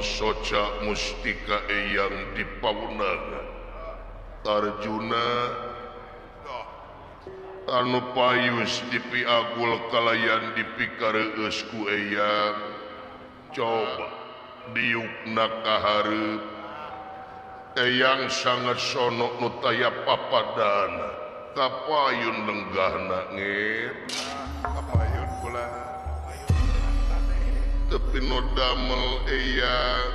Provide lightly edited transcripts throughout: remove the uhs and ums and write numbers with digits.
soca mustika eyang di paunangan Arjuna anu payus dipiagul kalayan dipikareus ku eyang coba diukna ka hareup eyang sangat sono nu taya papadana kapayun lenggahna nge kapayun kula tepi nu damel eyang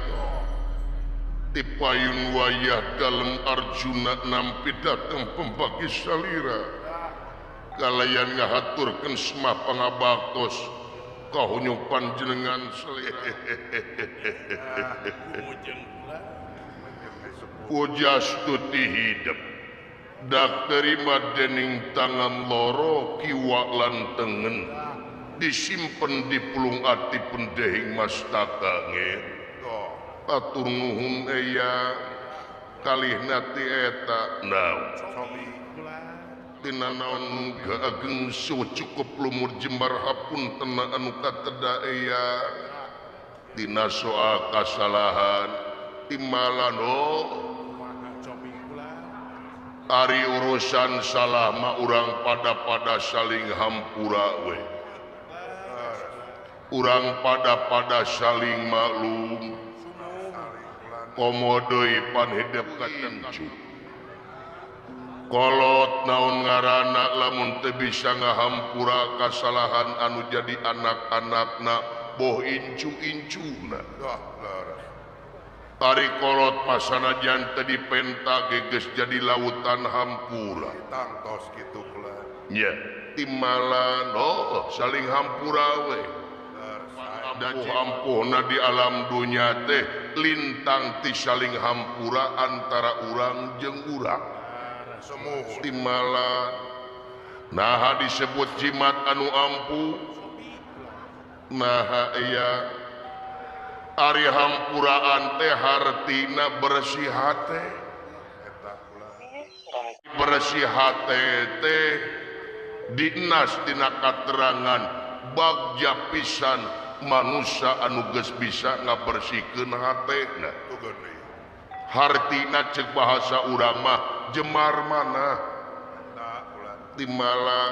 dipayun wayah dalem Arjuna nampi dateng pembagi salira kalayan ngahaturkeun semah pangabaktos kahunyung panjenengan salira. Pujastuti hidup dak terima dening tangan loro kiwa lan tengen disimpen di pulung ati pendehing mastaka nge atur nuhun eyang kalih nati eta naon tina naon ageng cukup lumur jembar hapunten anu kateda eyang tina soal kasalahan timbalan oh ari urusan salah mah urang pada-pada saling hampura we urang pada-pada saling maklum komo deui pan hidep katencu kolot naon ngaranna lamun teu bisa ngahampura kasalahan anu jadi anak-anakna boh incu-incuna. Ari kolot masanajan teu dipenta geus jadi lautan hampura tangtos kitu kula nya timalan oh saling hampura we ampuh-ampuhna di alam dunya teh lintang ti saling hampura antara urang jeung urang timalan naha disebut jimat anu ampuh naha aya ari hampuraan teh hartina bersih hate bersih hate teh dinas tina katerangan bagja pisan manusia anu geus bisa ngabersihkeun hatena hartina cek bahasa urang mah jemar mana timala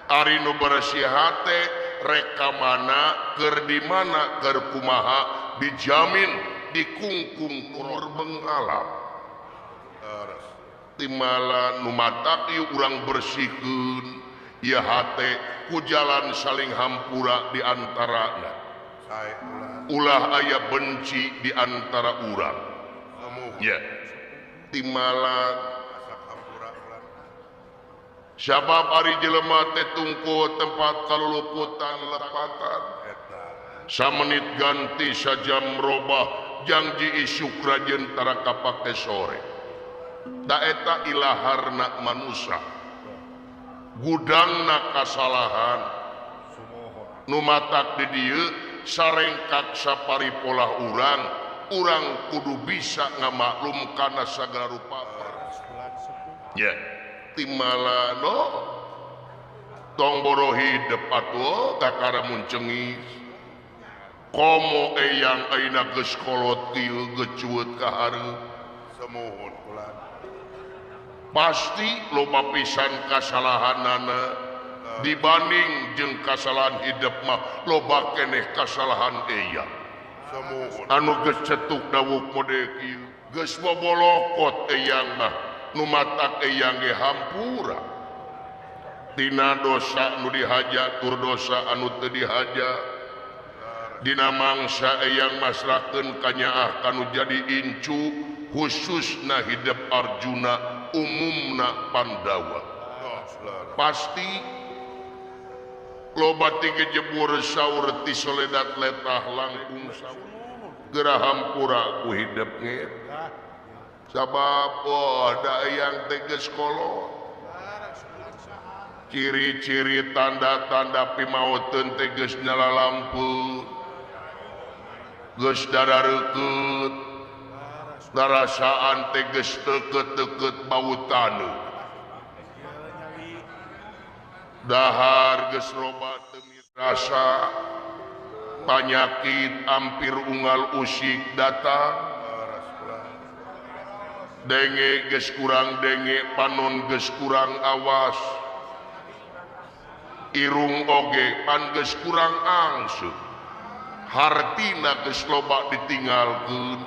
ari nu bersih hate reka mana keur di mana keur kumaha dijamin dikungkung kuror bengalam timala nu matak ieu urang bersihkeun ieu hate ku jalan saling hampura di antarana ulah aya benci di antara urang ya timala sabab ari jelema teh tungku tempat kaluluputan lepatan samenit ganti sajam robah janji isuk rajen tara kapake sore da eta ilaharna manusia gudangna kasalahan nu matak di dieu sarengkak saparipolah urang urang kudu bisa ngamaklum kana sagala rupa ya timala no tong boro hidep atuh kakara muncengis komo eyang ayeuna geus kolot kieu geus ka hareup semuhun kula pasti loba pisan kasalahanana dibanding jeung kasalahan hidep mah loba keneh kasalahan eyang semuhun anu geus cetuk dawuk mode kieu geus bobolokot eyang mah nu matak eyang ge hampura tina dosa nu dihaja tur dosa anu teu dihaja dina mangsa eyang masrahkeun kanyaah kanu jadi incu khususna hidep Arjuna umumna Pandawa pasti loba tiga jebur saur ti soledat letah langkung saur geura hampura ku hidep nge sabab oh da eyang teh geus kolot ciri-ciri tanda-tanda pimaoteun teh geus nyala lampu geus darareukeut darasaan teh geus teukeut-teukeut bau taneuh dahar geus loba teu mirasa Panyakit hampir unggal usik datang. Denge geus kurang denge, panon geus kurang awas. Irung oge pan geus kurang angseut. Hartina geus loba ditinggalkeun.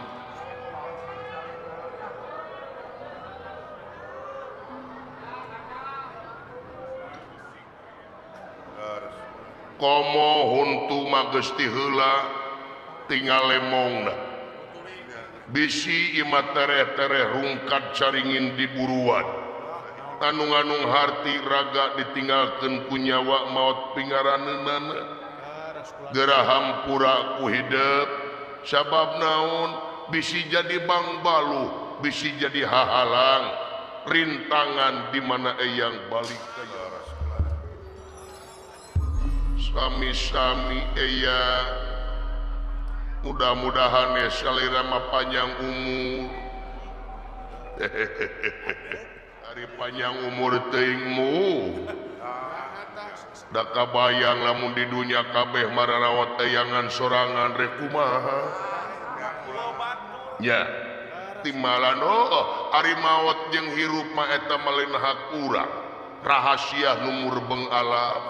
Komo huntu mah geus ti heula tinggal lemongna. Bisi imah tereh-tereh rungkat caringin di buruan. Anu-anung harti raga ditinggalkeun ku nyawa maot pingaraneunana. Geura hampura ku hidep sabab naon bisi jadi bangbaluh, bisi jadi hahalang rintangan di mana eyang balik ka sami-sami eyang. Mudah-mudahan ya salira mah panjang umur. Ari panjang umur teuingmu. Da kabayang lamun di dunya kabeh mararawat eyangan sorangan rek kumaha. Nya timbalan oh ari maot jeung hirup mah eta mah lain hak urang. Rahasia nu murbeng alam.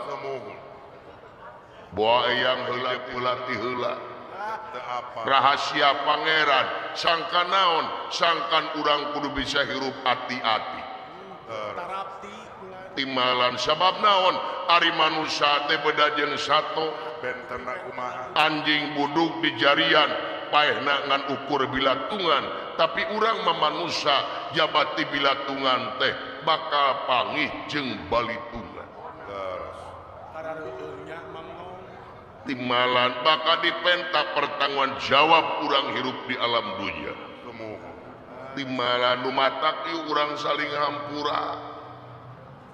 Boa eyang heula heula ti heula. Rahasia pangeran sangkan naon sangkan urang kudu bisa hirup hati-hati. Timbalan sabab naon ari manusia teh beda jeung sato. Anjing buduk di jarian paehna ngan ukur bilatungan, tapi urang mah manusia jabati bilatungan teh bakal pangih jeung balitungan. Timbalan bakal dipenta pertanggungan jawab urang hirup di alam dunia. Timbalan nu matak ieu urang saling hampura.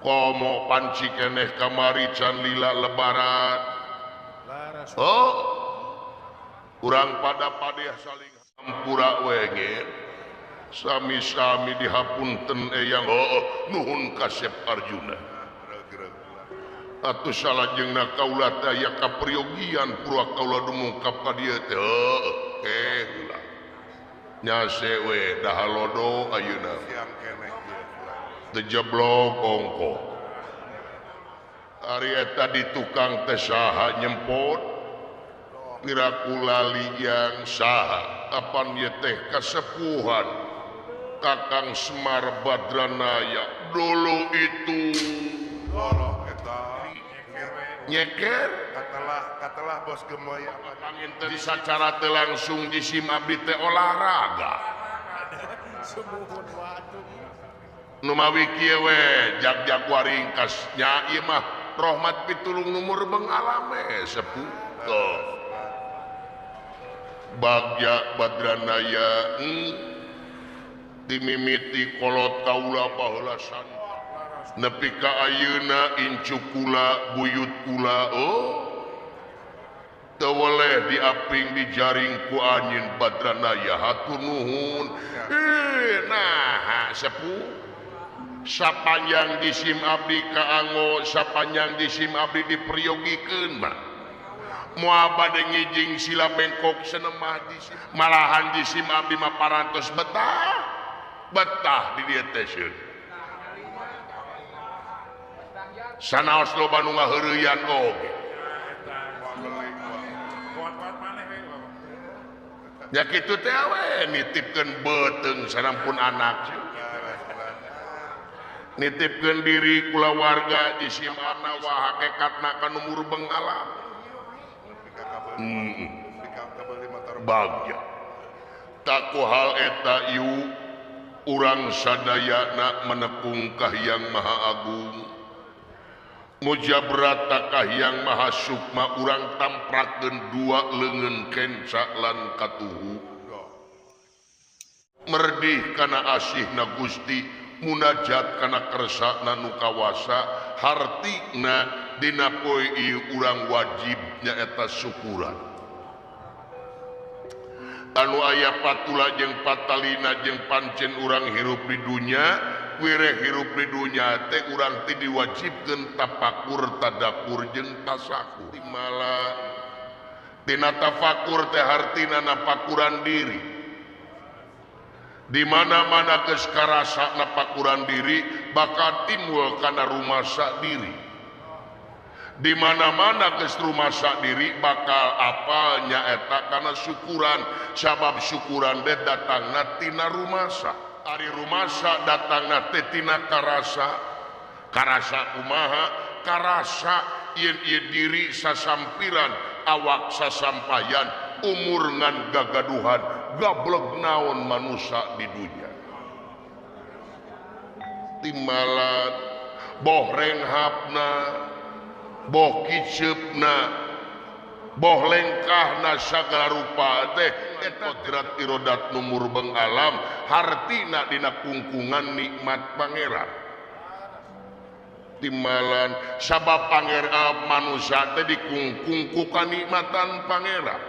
Komo panci keneh kamari can lila lebaran. Oh, urang pada padeh saling hampura we ge. Sami-sami dihapunten eyang oh nuhun kasep Arjuna. Atuh salajengna kaula teh aya kaperyogian purwa kaula dumungkap ka dieu teh heuh heula. Nyase we dahalodo ayeuna. Teu jeblok ongko. Ari eta di tukang teh saha nyempot? Piraku lali yang saha apan ieu teh kasepuhan Kakang Semar Badranaya dulu itu. Nyeker katalah bos gemoy panginten sacara teu langsung jisim abdi teh olahraga. Nu mawi kieu we jag-jag waringkas nya ieu mah rahmat pitulung nu murbeng alame sepuh. Tuh. Bagya Badranaya dimimiti kolot kaula baheula santan nepi ka ayeuna incu kula buyut kula oh teu weleh diaping dijaring ku anjeun Badranaya hatur nuhun. Nah sepuh sapanjang jisim abdi kaanggo sapanjang jisim abdi diperyogikeun mah moal bade ngijing sila bengkok senemah jisim malahan jisim abdi mah parantos betah betah di dieu teh sieun. Sanaos loba nu ngaheureuyan oge. Nya kitu teh we nitipkeun beuteung sanampun anak. Nitipkeun diri kulawarga jisim ana wa hakikatna ka nu murbeng alam. Bagja. Taku hal eta ieu urang sadayana menepung ka Hyang Maha Agung. Mujabrata ka Hyang Maha Sukma urang tamprakeun dua leungeun kenca lan katuhu. Merdih kana asihna Gusti, munajat kana kersana nu kawasa, hartina dina poe ieu urang wajib nyaeta syukuran. Anu aya patula jeung patalina jeung pancen urang hirup di dunya, wireh hirup di dunya teh urang teh diwajibkeun tapakur tadakur jeung tasakur. Timala Tina tafakur teh hartina napakuran diri. Di mana-mana geus karasa napakuran diri bakal timbul kana rumasa diri. Di mana-mana geus rumasa diri bakal apal nyaeta kana syukuran, sabab syukuran teh datangna tina rumasa. Ari rumasa datangna teh tina karasa. Karasa kumaha? Karasa yen ieu diri sasampiran, awak sasampayan, umur ngan gagaduhan, gablek naon manusia di dunia. Timbalan boh renghapna, boh kiceupna, boh lengkahna sagala rupa teh eta kodrat irodat nu murbeng alam, hartina dina kungkungan nikmat pangeran. Timbalan sabab pangeran manusia teh dikungkung ku kanikmatan pangeran.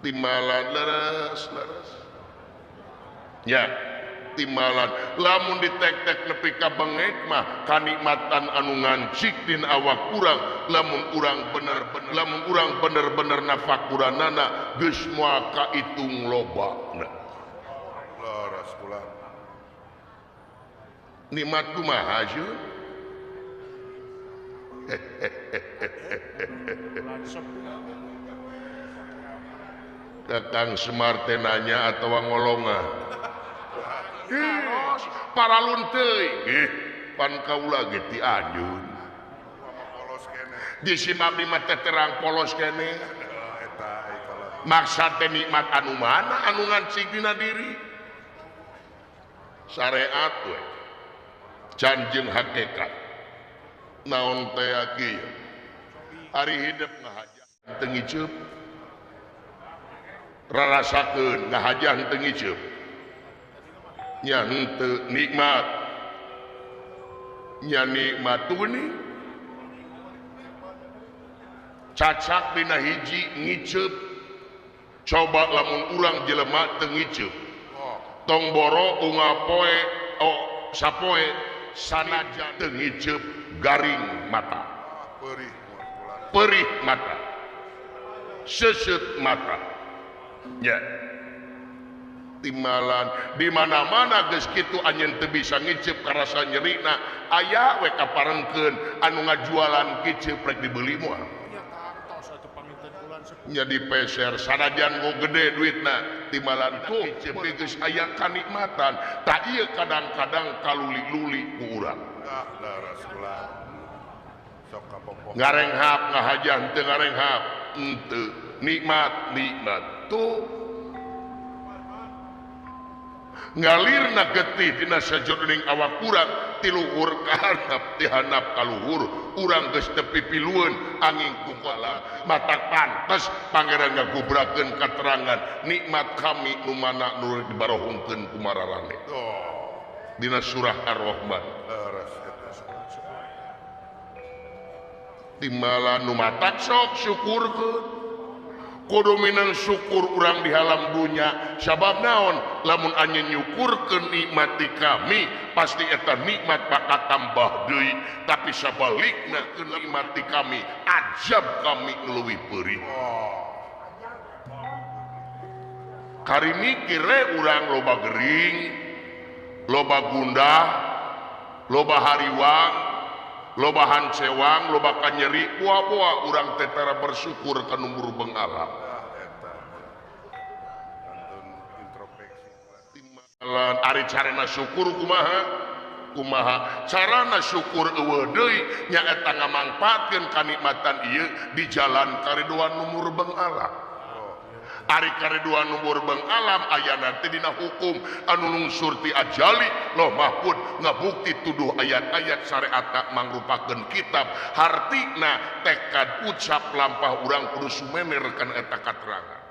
Timbalan leres leres ya, timbalan lamun ditek-tek nepi ka bengek mah kanikmatan anu ngancik dina awak urang, lamun urang bener-bener, lamun urang bener-bener nafakuranana geus moal kaitung lobana. Leres kula. Nikmat kumaha sieun? Kakang Semar teh nanya atawa ngolongan. Paralun teuing. Ih, pan kaula ge ti anjeun. Disimak di mah teh terang polos keneh. Maksad teh nikmat anu mana anu ngancik dina diri? Syariat we. Can jeung hakikat. Naon teh kieu? Ari hidup ngahajah teu ngiceup. Rarasakeun ngahajah teu ngiceup. Nya henteu nikmat. Nya nikmat tuni. Cacak dina hiji ngiceup. Coba lamun urang jelema teu ngiceup. Tong boro unggal poe oh sapoe sanajan teu ngiceup garing mata. Perih mata. Seuseut mata. Ya. Timbalan di mana-mana geus kitu anjeun teu bisa ngiceup karasa nyerina, aya we kaparengkeun anu ngajualan kiceup rek dibeli moal. Nya dipeser sanajan go gede duitna, timbalan tuh kiceup geus aya kanikmatan, tah ieu kadang-kadang kaluli-luli ku urang. Ngarenghap ngahajah teu ngarenghap henteu, nikmat nikmat tuh. Ngalirna getih dina sajroning awak urang ti luhur ka handap ti handap ka luhur urang geus teu pipilueun angin ku kala mata pantes pangeran ngagubrakeun katerangan nikmat kami nu mana nu dibarohungkeun ku mararane. Dina surah Ar-Rahman. Timbalan nu matak sok syukurkeun. Kudu minang syukur urang di alam dunya, sabab naon lamun anjeun nyukurkeun nikmat di kami pasti eta nikmat bakal tambah deui, tapi sabalikna nikmat di kami azab kami leuwih peurih. Kari mikir we urang loba gering, loba gundah, loba hariwang, loba hancewang, loba kanyeri, poa-poa urang teh tara bersyukur ka nu murbeng alam. Ari carana syukur kumaha? Kumaha carana syukur eueuh deui nyaeta ngamangpaatkeun kanikmatan ieu di jalan kariduan nu murbeng alam. Ari kariduan nu murbeng alam ayana teh dina hukum anu nungsur ti ajali Loh Mahfud ngabukti tuduh ayat-ayat syariat mangrupakeun kitab, hartina tekad ucap lampah urang kudu sumener kana eta katerangan.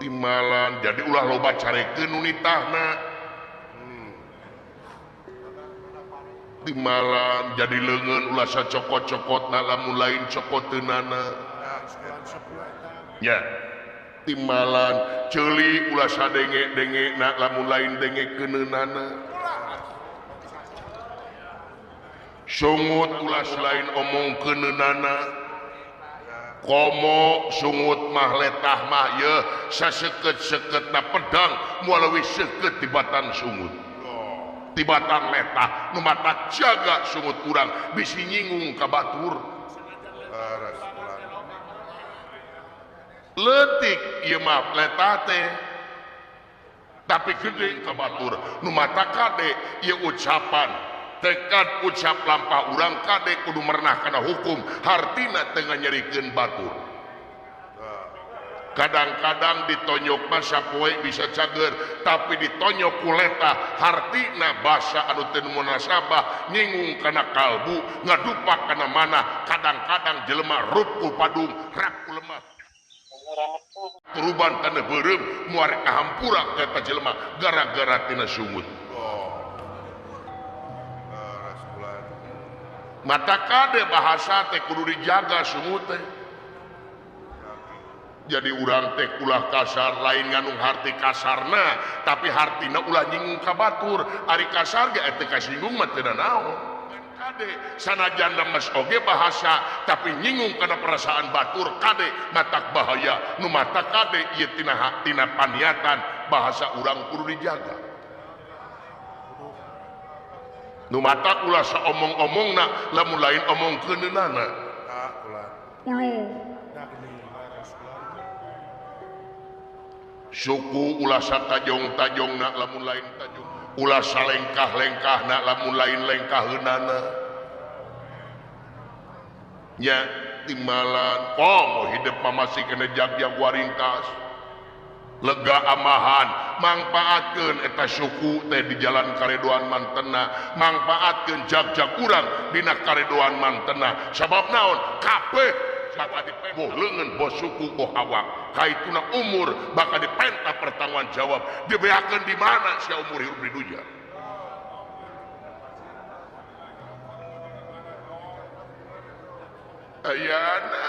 Timbalan jadi ulah loba carekeun nu nitahna. Timbalan jadi leungeun ulah sacokot-cokotna lamun lain cokoteunana. Ya. Timbalan ceuli ulah sadenge-dengena lamun lain dengekeunana. Sungut ulah lain omongkeunana. Komo sungut mah letah mah ye saseukeut-seukeutna pedang moal leuwih seukeut tibatan sungut. Tibatan letah nu matak jaga sungut urang bisi nyinggung ka batur. Leutik ieu mah letah teh tapi gede ka batur nu matak kade ieu ucapan tekad ucap lampah urang kade kudu merenah kana hukum hartina teu nyerikeun batur. Kadang-kadang ditonyok mah sapoe bisa cager tapi ditonyok ku letah hartina basa anu teu munasabah nyinggung kana kalbu ngadupak kana mana kadang-kadang jelema rup ku padung rap ku lemah turuban kana beureum muar ka hampura ka eta jelema gara-gara tina sungut. Mata kade bahasa teh kudu dijaga sungut teh. Jadi urang teh ulah kasar lain nganung harti kasarna tapi hartina ulah nyinggung ka batur. Ari kasar ge teh kasinggung mah teu naon. Kade sanajan lemes oge bahasa tapi nyinggung kana perasaan batur kade matak bahaya. Nu matak kade ieu tina tina paniatan bahasa urang kudu dijaga. Nu matak ulah saomong-omongna lamun lain omong keuneunana. Ulu. Suku ulah satajong-tajongna lamun lain tajong. Ulah salengkah-lengkahna lamun lain lengkaheunana. Nya timbalan komo hidup mah masih kena jag-jag waringkas. Lega amahan mangpaatkeun eta suku teh di jalan karedoan mantena mangpaatkeun jag-jag urang dina karedoan mantena sabab naon kabeh bakal diboh leungeun boh suku boh awak kaituna umur bakal dipenta pertanggungan jawab dibeakeun di mana sia umur hirup di dunya. Ayana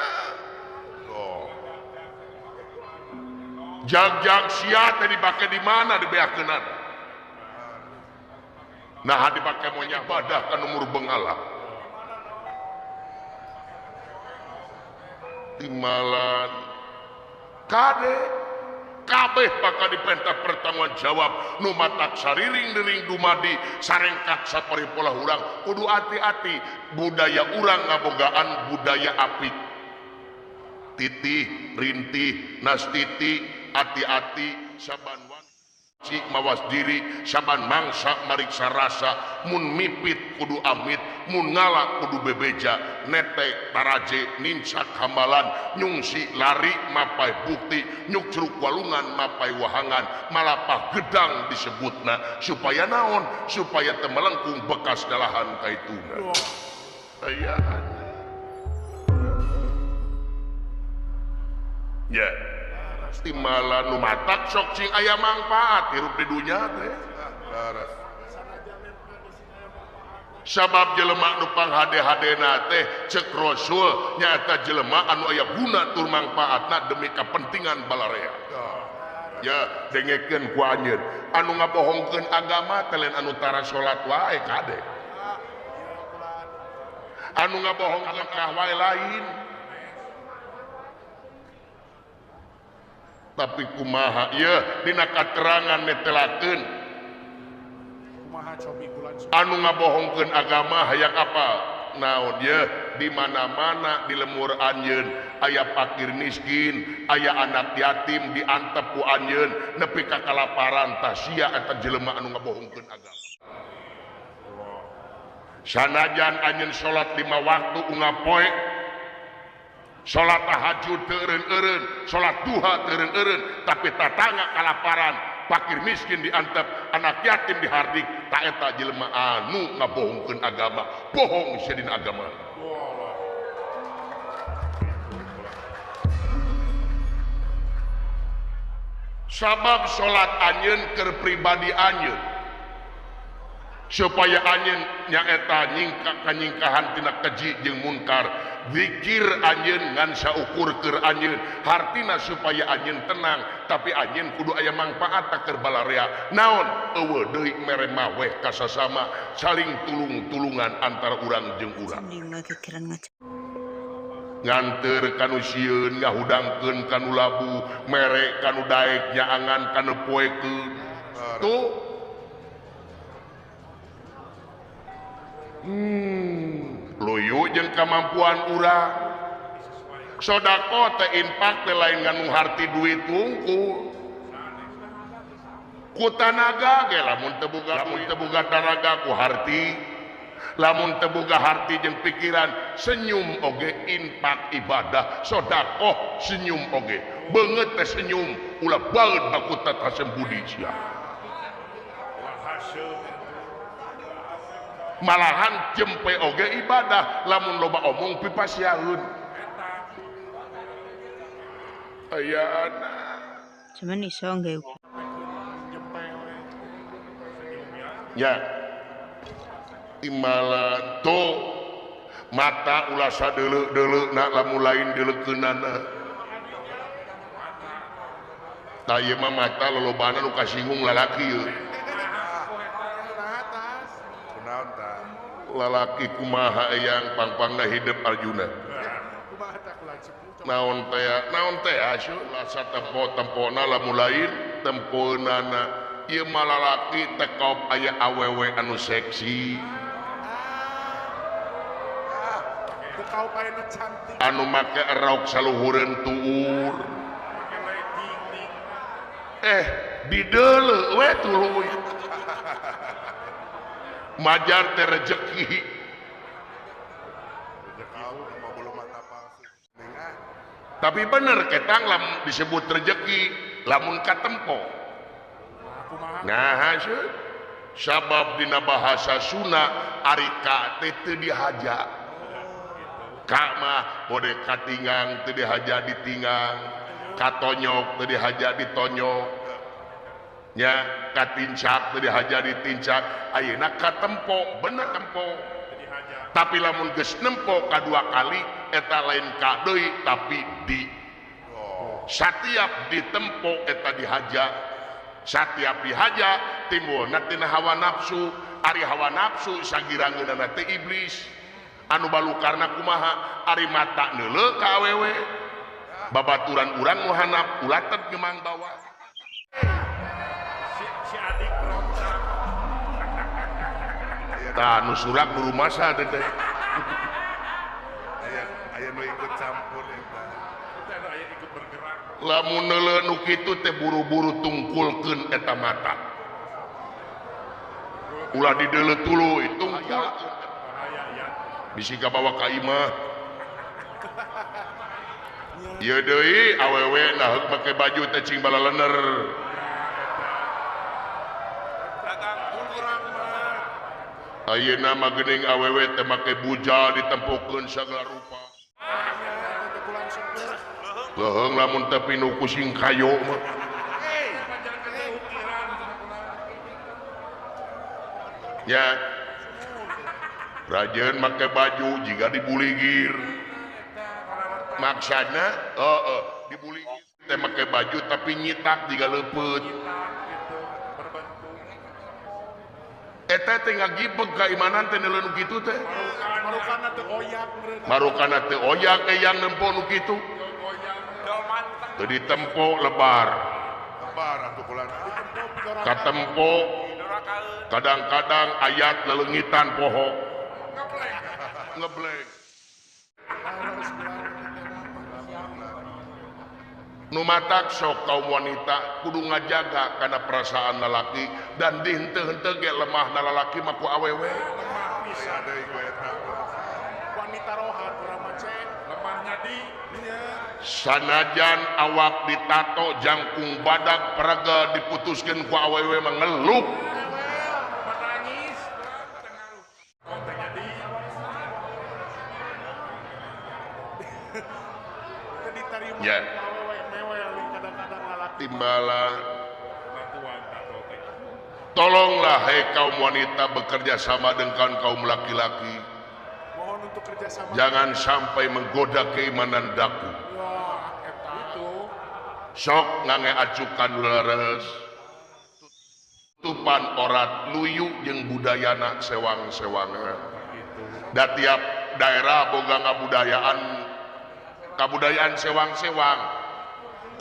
jag-jag sia teh dipake di mana dibeakeunana. Nah dipake moal ibadah ka umur bengalah. Timalan kade kabeh bakal dipenta pertanggungan jawab nu matak sariring-riring dumadi sarengkak sapari pola urang kudu ati-ati budaya urang ngabogaan budaya apik. Titih rintih nastiti ati-ati saban wanci mawas diri saban mangsa mariksa rasa mun mipit kudu amit mun ngala kudu bebeja netek taraje nincak hambalan nyungsi lari mapai bukti nyukcruk walungan mapai wahangan malapah gedang disebutna supaya naon supaya teu melengkung bekas dalahan kaituna. Ayaan ya timbalan nu matak sok cing aya mangpaat hirup di dunya teh. Sabab jelema nu panghade-hadena teh cek Rasul nyaeta jelema anu aya guna tur mangpaatna demi kepentingan balarea. Ya dengekeun ku anjeun anu ngabohongkeun agama teh lain anu tara salat wae kade. Anu ngabohongkeun ka wae lain. Tapi kumaha ieu dina katerangan netelakeun anu ngabohongkeun agama hayang apa naon ieu di mana-mana di lemur anjeun aya fakir miskin aya anak yatim diantep ku anjeun nepi ka kalaparan tah sia eta jelema anu ngabohongkeun agama. Sanajan anjeun salat 5 waktu unggal poe salat tahajud teu eureun-eureun, salat duha teu eureun-eureun, tapi tatangga kalaparan, fakir miskin diantep, anak yatim dihardik, ta eta jelema anu ngabohongkeun agama, bohong sia dina agama. Sabab salat anjeun keur pribadi anjeun supaya anjeun nyaeta nyingkah kanyingkahan tina keji jeung munkar. Zikir anjeun ngan saukur keur anjeun hartina supaya anjeun tenang tapi anjeun kudu aya mangpaat keur balarea naon eueuh deui mere maweh ka sasama saling tulung-tulungan antara urang jeung urang. Nganteur ka nu sieun, ngahudangkeun ka nu labu, mere ka nu daek, nyaangan ka nu poekeun. Tuh. Luyu jeung kamampuan urang. Sodako teh infak teh lain nganu harti duit wungkul. Ku tanaga ge lamun teu boga tanaga ku harti, lamun teu boga harti jeung pikiran, senyum oge infak ibadah. Sodakoh senyum oge, beungeut teh senyum, ulah baeud bakutat hasem budi sia. Malahan jempe oge ibadah, lamun loba omong pipasiaeun. Aya anak cuman iso nggawe ya timbalan to mata ulah sadeuleu-deuleu na lamun lain deuleukeunana. Tah ieu mah mata lolobana nu kasinggung lalaki ieu. Lalaki kumaha eyang pangpangna hidup Arjuna. Naon teh asu lasa tempo-tempona lamun lain tempoeunana. Ieu mah lalaki tekop aya awewe anu seksi. Anu make rok saluhureun tuur. Dideuleu we tuluy. Majar teh rejeki. Tapi bener ketang lam disebut rejeki lamun katempo. Nah, sabab dina bahasa Sunda ari ka teh teu dihaja. Ka mah bode katingang teu dihaja ditingang, katonyok teu dihaja ditonyok. Nya katincak teu dihaja ditincak, ayeuna katempo bener tempo. Tapi lamun geus nempo kadua kali eta lain ka deui tapi di. Satiap ditempo eta dihaja. Satiap dihaja timbulna tina hawa nafsu. Ari hawa nafsu sagirangeunana teh iblis. Anu balukarna kumaha? Ari mata neuleuh ka awewe. Babaturan urang nu handap ulatet gemang bawa. Si adik berontak. Tah nu surak nu rumasa teh teh. Aya nu ikut campur eta. Aya ikut bergerak. Lamun neuleuh nu kitu teh buru-buru tungkulkeun eta mata. Ulah dideuleuh tuluy tungkul. Bisi kabawa ka imah. Ieu deui awewe nah heuk make baju teh cing balalener. Ayeuna mah geuning awewe teh make bujal ditempokeun sagala rupa. Leuheung lamun teh pinu ku sing kayo mah. Ya. Rajeun make baju jiga dibuligir. Maksana heeh dibuligir teh make baju tapi nyitak jiga leupeut. Eta teh ngagibeg kaimanan teh neuleuh nu kitu teh. Marukana teu oyak meureun. Marukana teu oyak eyang nempo nu kitu. Teu ditempo lebar. Lebar atuh kulana. Katempo kadang-kadang ayat lelengitan poho. Ngeblek. Nu matak sok kaum wanita kudu ngajaga kana perasaan lalaki dan dihenteu-henteu ge lemah na lalaki mah ku awewe. Lemah pisan deui ku eta. Wanita rohat urang mah cek lemahnya di sanajan awak ditato jangkung badak paraga diputuskeun ku awewe mah ngeluh. Menangis Ya. Timbalan. Tolonglah hai kaum wanita bekerja sama dengan kaum laki-laki. Jangan sampai menggoda keimanan daku. Sok ngange acukan leres. Tupan orat luyu jeung budayana sewang-sewangan. Da tiap daerah boga ngabudayaan Kabudayaan sewang-sewang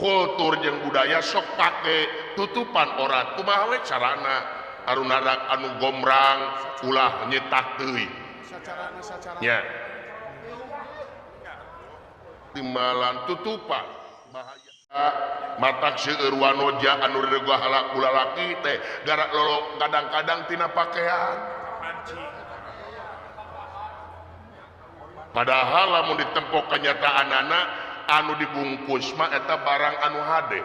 kultur jeung budaya sok pake tutupan orat kumaha we carana arunarak anu gombrang ulah nyetak deui nya timbalan tutupan bahaya matak seueur wanoja anu reugah lalaki teh gara lolo kadang-kadang tina pakaian. Padahal lamun ditempok kenyataanana anu dibungkus mah eta barang anu hade.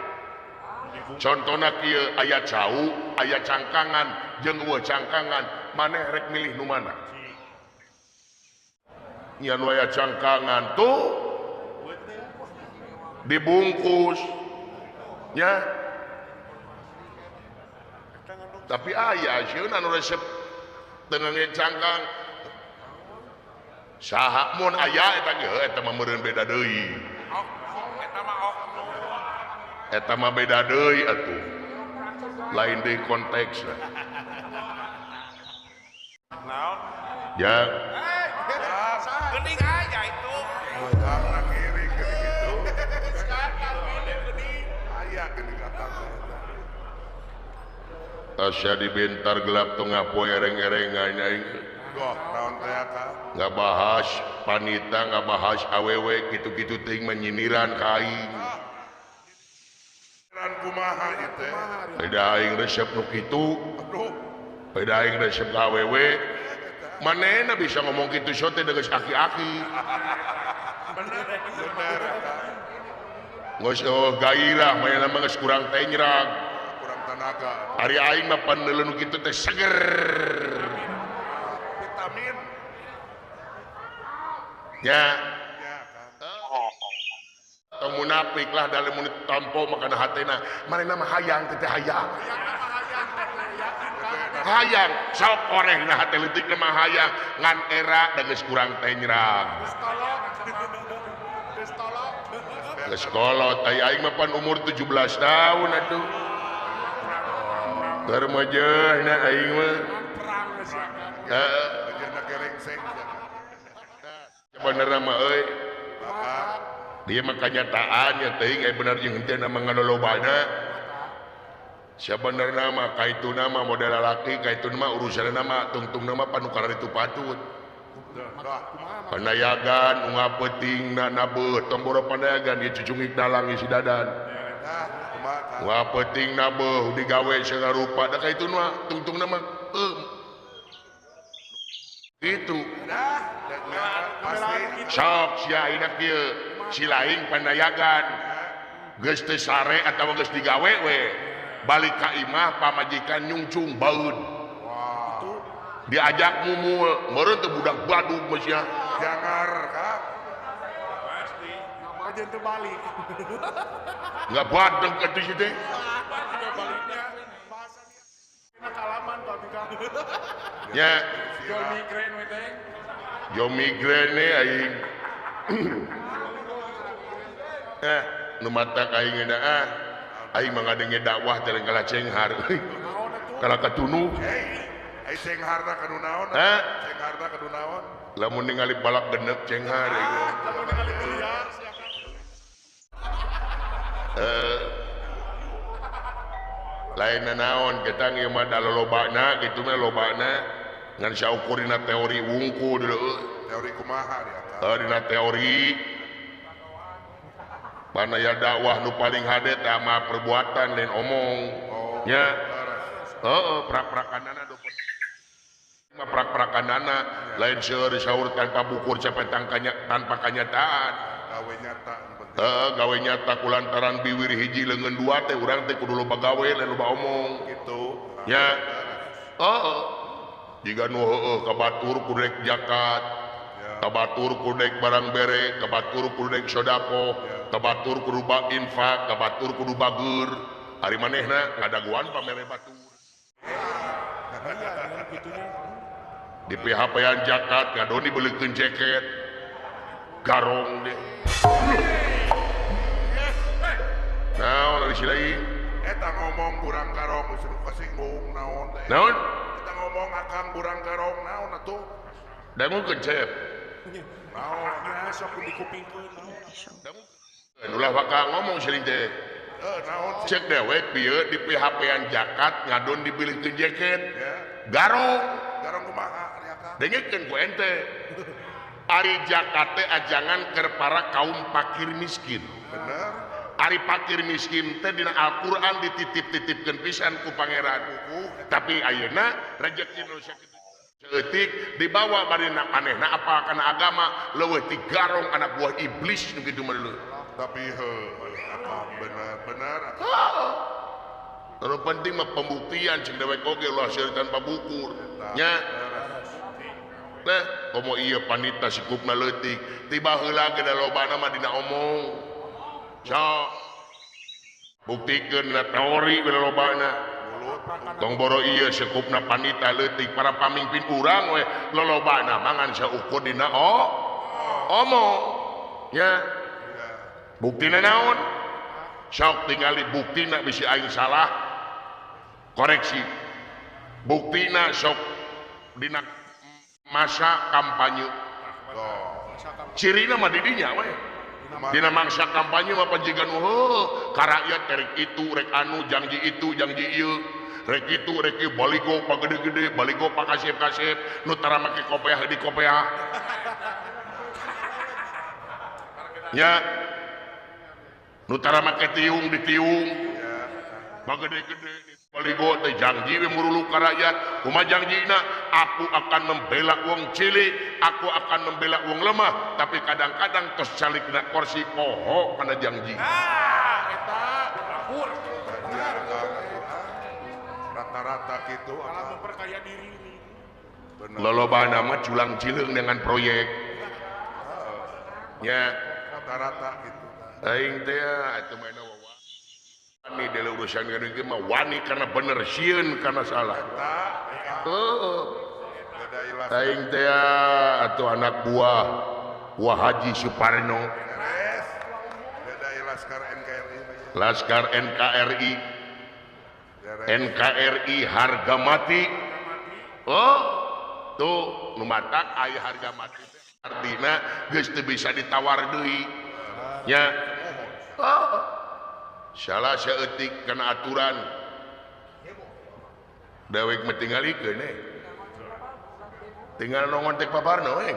Contona kieu aya cau, aya cangkangan, jeung eueuh cangkangan, maneh rek milih nu mana? Nya nu aya cangkangan tuh dibungkus nya. Tapi aya sieun anu resep teu ngangge cangkang. Saha mun aya eta ge eta mah meureun beda deui. Eta mah oknum. Eta mah beda deui atuh. Lain deui konteksna. Naon? Ya. Geuning aya itu. Karena kiri gitu. Aya geuning kata eta. Tasya dibentar gelap tengah poe ereng-erengan aing. Nggak bahas panita, nggak bahas awewe, gitu-gitu ting menyiniran ka aing. Beda aing resep nu kitu, beda aing resep ka awewe. Manehna bisa ngomong kitu sote geus aki-aki. Bener. Geus gairah manehna mah geus kurang tenyrak. Kurang tenaga. Ari aing mah pandeuleu nu kitu teh seger. Vitamin. Ya. Tong munafik lah dalam mun tampo makana hatena. Manehna mah hayang teh hayang. Hayang sok orehna hate leutik mah hayang ngan era da geus kurang tenyrak. Geus kolot aya aing mah pan umur 17 tahun atuh. Keur mejeuhna aing mah. Heeh. Bener mah euy. Dia mah kanyataannya teuing aya bener jeung henteu mah ngalolobana. Sabenerna mah kaituna mah model lalaki kaituna mah urusanna mah tungtungna mah panu kararitu patut. Panayagan unggal peuting na nabeuh tong boro panayagan ieu cucungik dalang isi dadan. Unggal peuting nabeuh digawe sagarupa da kaituna mah tungtungna mah itu. Sok sia ayeuna kieu si laing panayagan geus teu sare atawa geus digawe we balik ka imah pamajikan nyungcung baeud. Diajak mumul meureun teu budak badug mah sia. Jangar Kang. Pasti. Ngapa jeung teu balik. Enggak badeg atuh si teh. Kalaman tapi Kang. Ya. Jo migrain we teh. Jo migrain aing. Nu matak aing ah. Aing mah ngadenge dakwah teh kalah cenghar. Kalah katunu. Ai cengharna kanu naon? Cengharna kanu naon? Lamun ningali balap genep cenghar aing. Lamun ningali biliar sia. Lain naon kita ieu mah da lolobana kitu mah lobana ngan saukur dina teori wungkul deuleu. Teori kumaha di atas? Dina teori mana ya dakwah nu paling hade teh mah perbuatan lain omong. Nya. Heeh, prak-prakanana mah prak-prakanana lain seueur saur tanpa bukur capek tangkanya tanpa kanyataan. Gawe nyata penting. Heeh, gawe nyata kulantaran biwir hiji leungeun dua teh urang teh kudu loba gawe lain loba omong. Gitu. Nya. Heeh. Jiga nu heueuh ka batur kudu rek zakat. Ka batur kudu rek barang bere, ka batur kudu rek sedekah, ka batur kudu ba infak, ka batur kudu bager. Ari manehna ngadaguan pamere batur. Di PHP-an zakat ngadoni beulikeun jaket garong deh. Naon ari si lain? Eta ngomong kurang garong geus kasinggung naon teh. Naon? Eta ngomong akang kurang garong naon atuh? Dangukeun cep. Naon sok dikupingkeun. Ulah waka ngomong siling teh. Cek dewek bieu di PHP-an jakat ngadon dibilihkeun jaket. Garong. Garong kumaha ari akang? Dengekeun ku ente. Ari jakat teh ajangan keur para kaum fakir miskin. Bener. Ari fakir miskin teh dina Al-Qur'an dititip-titipkeun pisan ku pangeran. Tapi ayeuna rejeki nu sakitu saeutik dibawa bari na manehna apa kana agama leuwih ti garong anak buah iblis nu kitu mah. Tapi heuh benar-benar. Terus penting mah pembuktian cing dewek oge ulah seueur tanpa bukur nya. Nah, komo ieu panita sikupna leutik, tiba heula ge da lobana mah dina omong. Sok buktikeun dina teori we lobana. Tong boro ieu sikupna panita leutik para pamimpin urang we lolobana mangan saukur dina omong. Nya. Buktina naon? Sok tingali buktina bisi aing salah koreksi. Buktina sok dina masa kampanye. Cirina mah di dinya we. Dina mangsa kampanye mah panjigan heuh ka rakyat rek itu rek anu janji itu janji ieu rek itu rek ieu baligo pagede-gede baligo pakasep-kasep nu tara make kopeah di kopeah. Nya nu tara make tiung di tiung pagede-gede baligo teh janji we murulu ka rakyat. Kumaha janjina? Aku akan membela wong cilik, aku akan membela wong lemah, tapi kadang-kadang tos calikna kursi poho kana janji. Ah, eta lapur. Rata-rata kitu malah memperkaya diri. Lolobana mah culang cileung dengan proyek. Nya, rata-rata kitu. Aing teh atuh maena wani dari urusan gini mah wani karena bener sieun karena salah. Heeh. Aing teh atuh anak buah Wah Haji Suparno. Laskar NKRI. Laskar NKRI. NKRI harga mati. Oh, tuh nu matak aya harga mati. Artina geus teu bisa ditawar deui. Nya. Oh. Salah saeutik kana aturan dewek mah tingalikeun eh tinggal nongon tek Paparno eh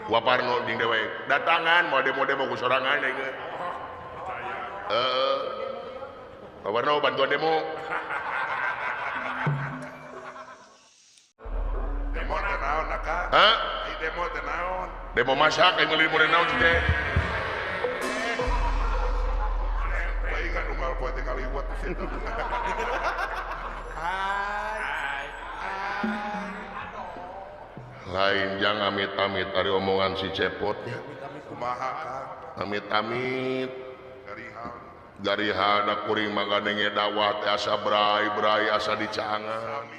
Waparno jeung dewek datangan mau demo-demo ku sorangan eh heeh Paparno bantuan demo demo teh naon akang? Hah? Demo teh naon? Demo masak aing meuli meureun naon teh. Lain jangan amit-amit dari omongan si cepotnya. Amit-amit garihana kuring magadenge dakwah teh asa brai-brai asa dicaangan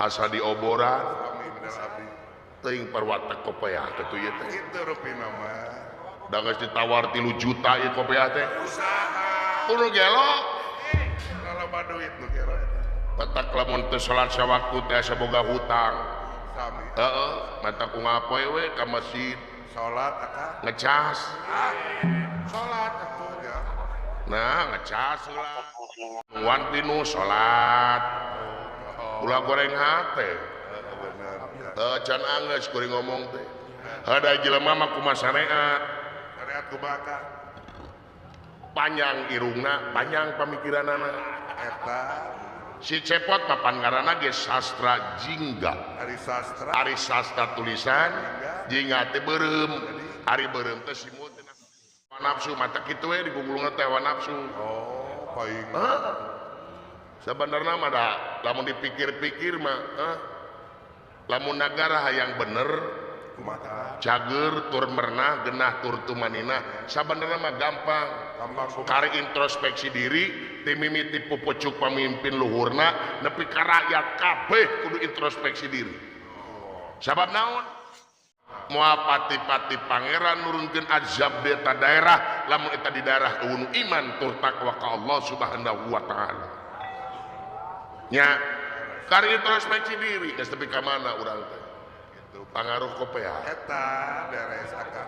asa dioboran teuing parwatak kopeah teh ieu teh. Da geus ditawar 3 juta ieu kopeah teh. Kudu gelo. Loba duit nu gelo eta. Petak lamun teu salat sawaktu teh asa boga hutang. Sami. Heeh, mata ku ngapoe we ka masjid. Salat akang. Ngecas. Salat atuh ya. Nah, ngecas lah. Wan pinu salat. Ulah goreng hate. Heeh bener. Heuh can anggeus kuring ngomong teh. Hada jelema mah kumaha sareat. Sareat kumaha Kang? Panjang irungna, panjang pamikiranana. Eta si Cepot papan ngaranna ge sastra jingga. Ari sastra. Ari sastra tulisan, jingga teh beureum. Ari beureum teh simut nafsu mata kitu we digugulungna teh hawa nafsu. Oh, paing. Sabenerna mah da lamun dipikir-pikir mah lamun nagara hayang bener cager tur mernah genah tur tumaninah sabenerna mah gampang. Kari introspeksi diri ti mimiti pupucuk pamimpin luhurna nepi ka rakyat kabeh kudu introspeksi diri. Sabab naon? Moal pati-pati pangeran nurunkeun azab di eta daerah lamun eta di daerah eueun iman tur takwa ka Allah Subhanahu wa taala. Nya kari introspeksi diri geus tepi ka mana urang teh. Pangaruh kopea. Eta beres akan.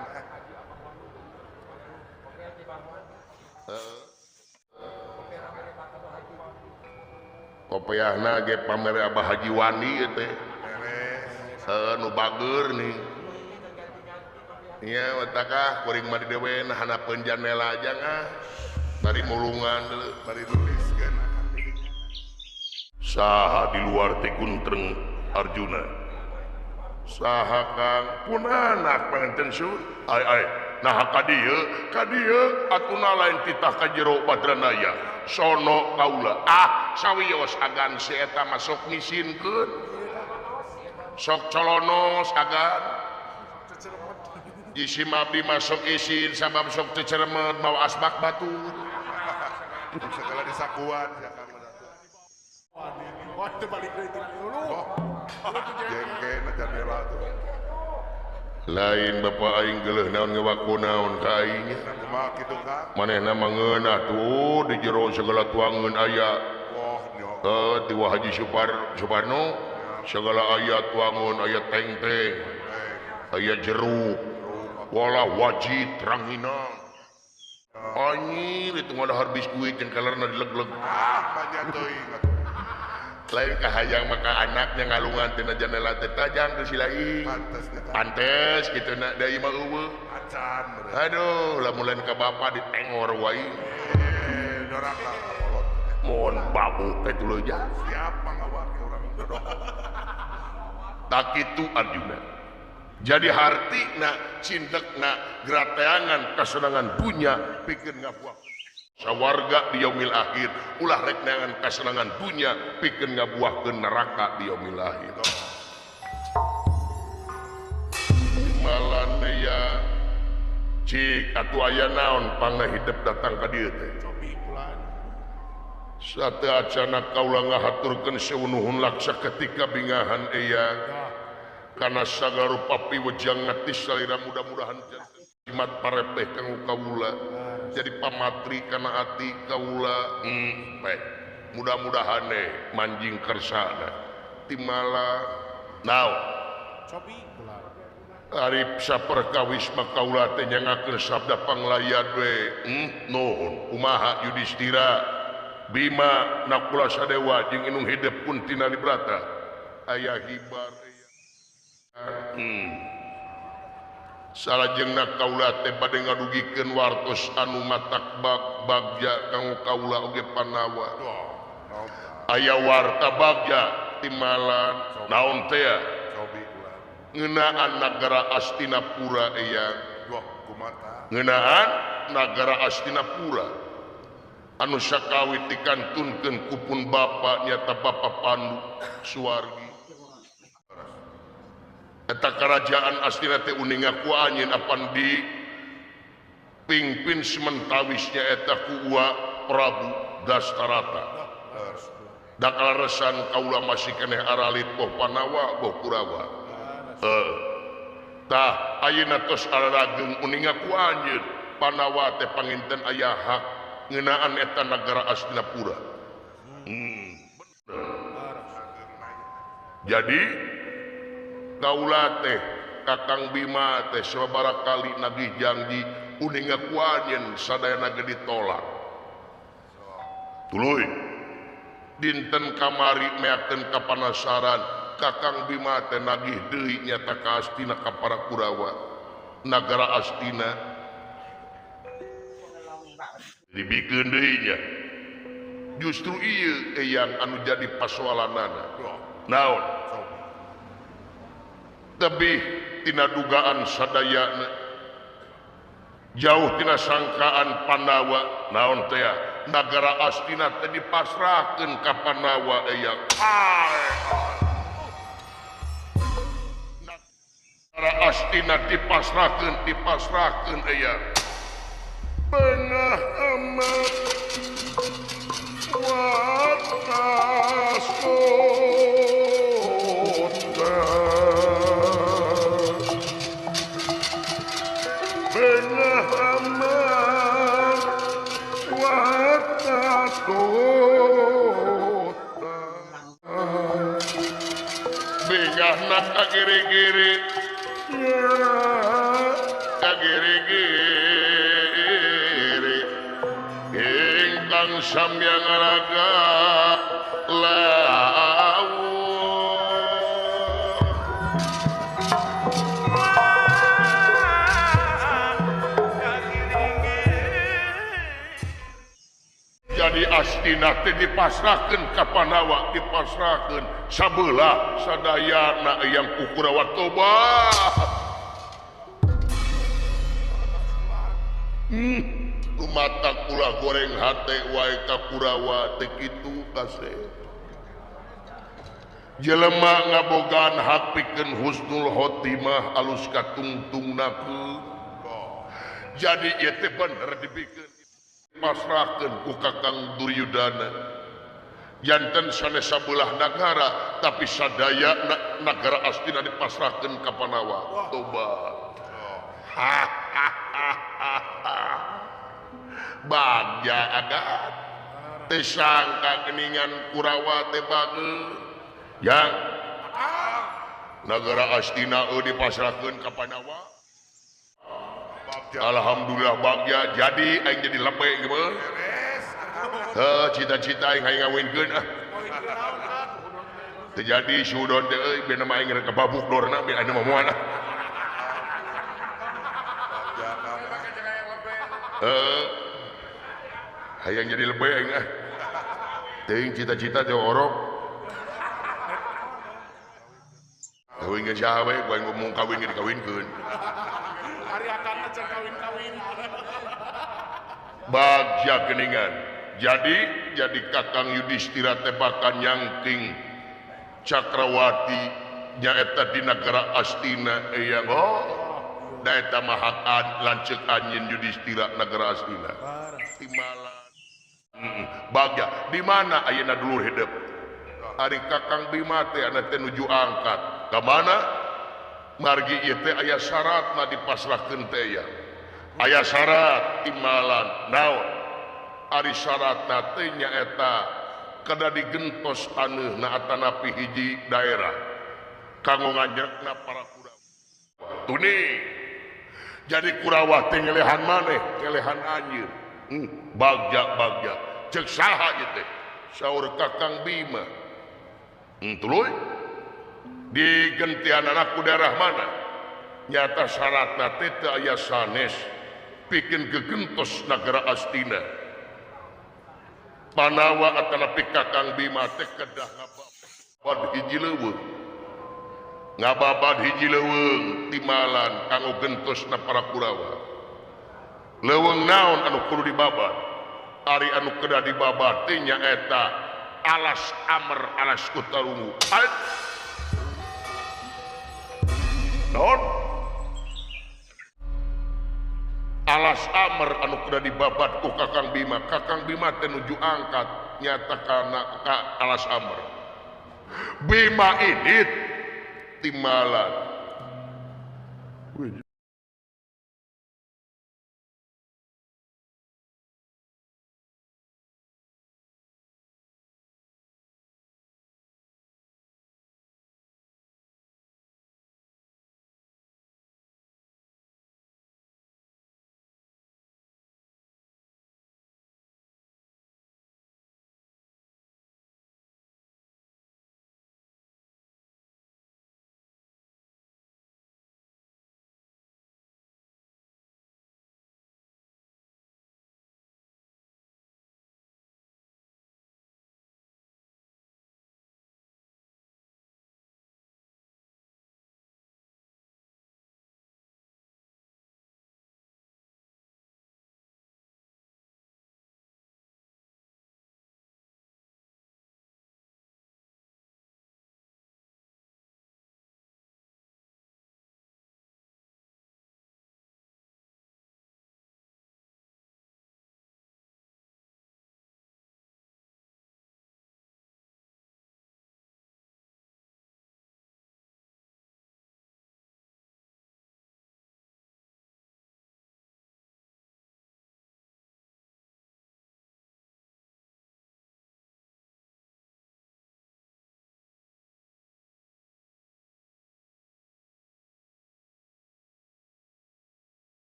Kopeahna ge pamere Abah Haji Wandi ieu teh. Beres. Heuh nu bager nih. Nya wetakah kuring mah di dewe hanapeun janela jang ah. Bari mulungan deuleu, bari nuliskeun akang didinya. Saha di luar teh Guntreng Arjuna. Saha Kang pun anak panganten sur. Ai ai nah ka dieu atuna lain titah ka jero Badranaya. Sono kaula. Ah sawios agan si eta mah sok ngisinkeun. Sok colonos agan. Isim abdi masuk isin sabab sok ceceremet mawa asbak batur. Segala disakuan ya Kang. Wah, teu balik deui tina dulu. Jengkena jandela tuh. Lain bapak aing geuleuh naon ngewaku naon ka aing. Kumaha kitu Kang? Manehna mah ngeunah tuh di jero segala tuangeun aya. Wah, nya. Heuh, ti Wah Haji Suparno segala aya tuangeun aya tengteng. Aya jeruk. Wala wajit ranginang. Anjir itu ngadahar biskuit jeung kalerna dileg-leg. Ah, banyak teuing atuh. Lain kahayang maka anaknya ngalungan tina jandela teh tajang teu silaing. Pantes teh. Pantes kitu na da ieu mah eueuh. Acan meureun. Aduh, lamun lain ka bapa ditengor wae. Eh, doraka kolot. Mun babu teh tuluy ja. Siap mangawak urang dodok. Tak kitu Arjuna. Jadi hartina cindekna grateangan kasenangan dunya pikeun ngabuah sawarga di yaumil akhir ulah rek neangan kasenangan dunya pikeun ngabuahkeun neraka di yaumil akhir. Malane ya cik atuh aya naon pangna hidep datang ka dieu teh. Sateuacana kaula ngahaturkeun seunuhun laksa ketika bingahan eyang. Karena sagarupa piwejang ngatis salira mudah-mudahan jimat parepeh kanggo kaula jadi pamatri kana ati kaula baik mudah-mudahan manjing kersana timala naon cobi kula arif saperkawis mah kaula teh nyangakeun sabda panglayad we nuhun kumaha Yudhistira Bima Nakula Sadewa jeung Inung Hidep Kunti Nalibrata aya hibar. Salajengna kaula teh bade ngadugikeun wartos anu matak bagja kanggo kaula oge Panawa. Aya warta bagja timalan naon teh ya? Ngeunaan nagara Astinapura eyang. Ngeunaan nagara Astinapura anu sakawit dikantunkeun ku pun bapa nyata Bapa Pandu Suwargi. Eta kerajaan Astina teh uninga ku anjeun apan di pingpin sementawisnya eta ku Uwa Prabu Dastarata. Da kaleresan kaula masih keneh aralit boh Panawa boh Kurawa. Tah ayeuna tos ararageung uninga ku anjeun Panawa teh panginten aya hak ngeunaan eta nagara Astinapura. Jadi kaula teh Kakang Bima teh sababaraha kali nagih janji uninga ku anjeun sadayana ge ditolak. Tuluy dinten kamari meakeun kapanasaran Kakang Bima teh nagih deui nyata ka Astina ka para Kurawa nagara Astina dibikeun deui nya. Justru ieu eyang anu jadi pasoalanana. Naon? Tebih tina dugaan sadayana jauh tina sangkaan Pandawa naon teh nagara Astina teh dipasrahkeun ka Pandawa eyang. Nagara Astina dipasrahkeun eyang. Benah amat watas kota. Benah amat watas kota. Bingahna ka giri-giri ka giri-giri ingkang samyang raga lawu jadi Astina teh dipasrahkeun ka Pandawa dipasrahkeun sabelah sadayana yang ku Kurawa toba kumata kula goreng hate wae ka Kurawa teh kitu kaseh jelema ngabogaan hak pikeun husnul khotimah alus katungtungna jadi ieu teh bener dipikeun pasrahkeun ku Kakang Duryudana janten sanes sabelah nagara tapi sadaya nagara Astina dipasrahkeun ka Pandawa toba bagja agat teu sangka geuningan Kurawa teh bageut yang nagara Astina dipasrahkeun ka Pandawa. Alhamdulillah bagja jadi aing jadi lebe geumeun. Heuh cita-cita aing hayang ngawinkeun ah. Teu jadi sudon teh euy bena mah aing rek kababuk dorna bin anu mah moal ah. Heuh. Hayang jadi lebe aing ah. Teuing cita-cita teh orok. Kawinkeun saha we ku aing ngomong kawin ge dikawinkeun. Bagja geningan jadi Kakang Yudhistira teh bakal nyangking Cakrawati nyaeta di nagara Astina eyang oh da eta mah hak lanceuk anjeun Yudhistira nagara Astina timbalan bagja di mana ayeuna dulur hidup ari Kakang Bima teh anu teh nuju angkat ka mana margi ieu teh aya syaratna dipasrahkeun teh ya aya syarat timbalan naon ari syaratna teh nyaeta kada digentos taneuhna atanapi hiji daerah kanggo ngajrekna para Kurawa tuni jadi Kurawa teh ngelehan maneh ngelehan anjeun bagja-bagja ceuk saha ieu teh saur Kakang Bima tuluy digentianana ku daerah mana nyata syaratna teh teu aya sanes pikeun gegentos nagara Astina Pandawa atanapi Kakang Bima teh kedah ngababad hiji leuweung ngababad hiji leuweung timbalan kanggo gentosna para Kurawa leuweung naon anu kudu dibabad ari anu kedah dibabad teh nyaeta alas Amer alas Kutarungu. Naon alas Amer anu kudu dibabat ku Kakang Bima. Kakang Bima teh nuju angkat nyata kana ka alas Amer. Bima ini timbalan